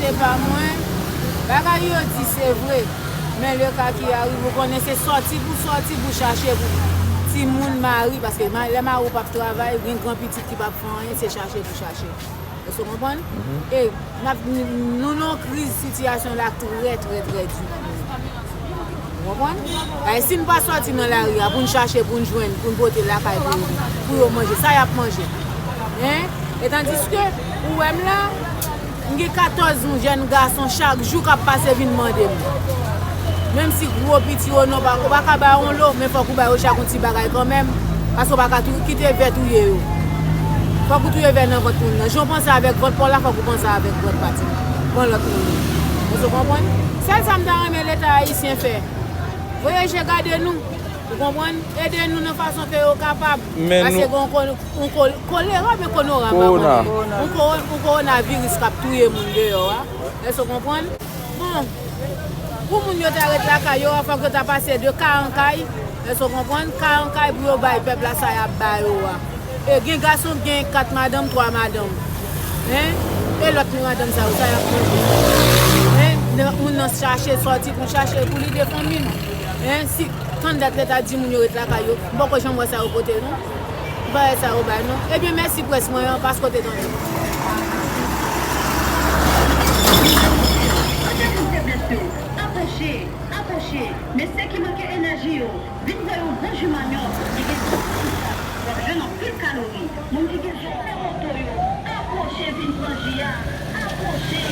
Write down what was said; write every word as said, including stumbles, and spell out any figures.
Se pa mwen, bagay yo di se vre. Men le ka ki arive, ou konnen se sòti pou sòti pou chache pou timoun mari, paske ma- lè mari w p ap travay, gen gran pitit ki p ap fè anyen, se chache pou chache. Èske w konprann? E n ap, nou nan yon kriz, sitiyasyon la trè, trè, trè di. Ou konprann? Ay, si n pa sòti nan lari a pou n chache, pou n jwenn, pou n pote lakay pou yo, pou yo manje, sa y ap manje? Hein? E tandiske, ou wè m la, m gen katòz jèn gason chak jou k ap pase vin mande m. Menm si gwo, piti, ou non, pa, ou pa ka ba yo yon lo, men fòk ou ba yo chak yon ti bagay kanmenm. Paske ou pa ka tou kite vè touye yo. Fòk ou touye vè nan vant moun nan. Jan w panse avèk vant pa w la, fòk ou panse avèk vant pati. Vant lòt moun nan. Èske w konprann? Sèl sa m ta renmen Leta ayisyen fè. Voye je gade nou. Ou konprann? Ede nou nan fason ke yo kapab. Men Paske nou gen yon kol- yon kol- kolera oubyen konora, m pa Kowona. konnen. Yon ko- yon kowonaviris k ap touye moun deyò a. Èske w konprann? Bon, pou moun yo ta ret lakay yo a, fòk yo ta pase de kay an kay. Èske w konprann? Kay an kay pou yo bay pèp la sa y ap ba yo a. E gen gason gen kat madanm, twa madanm. Hein? E lòt madanm sa yo, sa y ap manje? Hein? Lè moun nan chache sòti pou chache pou li de fanmi l. Hein? Si, tann dat Leta di moun yo ret lakay yo, m poko janm wè sa yo pote non. M pa wè sa yo bay non. Ebyen, mèsi près mwen an, paske w te tande. Atè pou feblès yo, apwoche, apwoche. Mesye ki manke enèji yo, vin pran yon bon ji manyòk ki gen tout sitras. W ap jwenn anpil kalori. Moun ki gen je fè moto yo, apwoche vin pran ji a. Apwoche.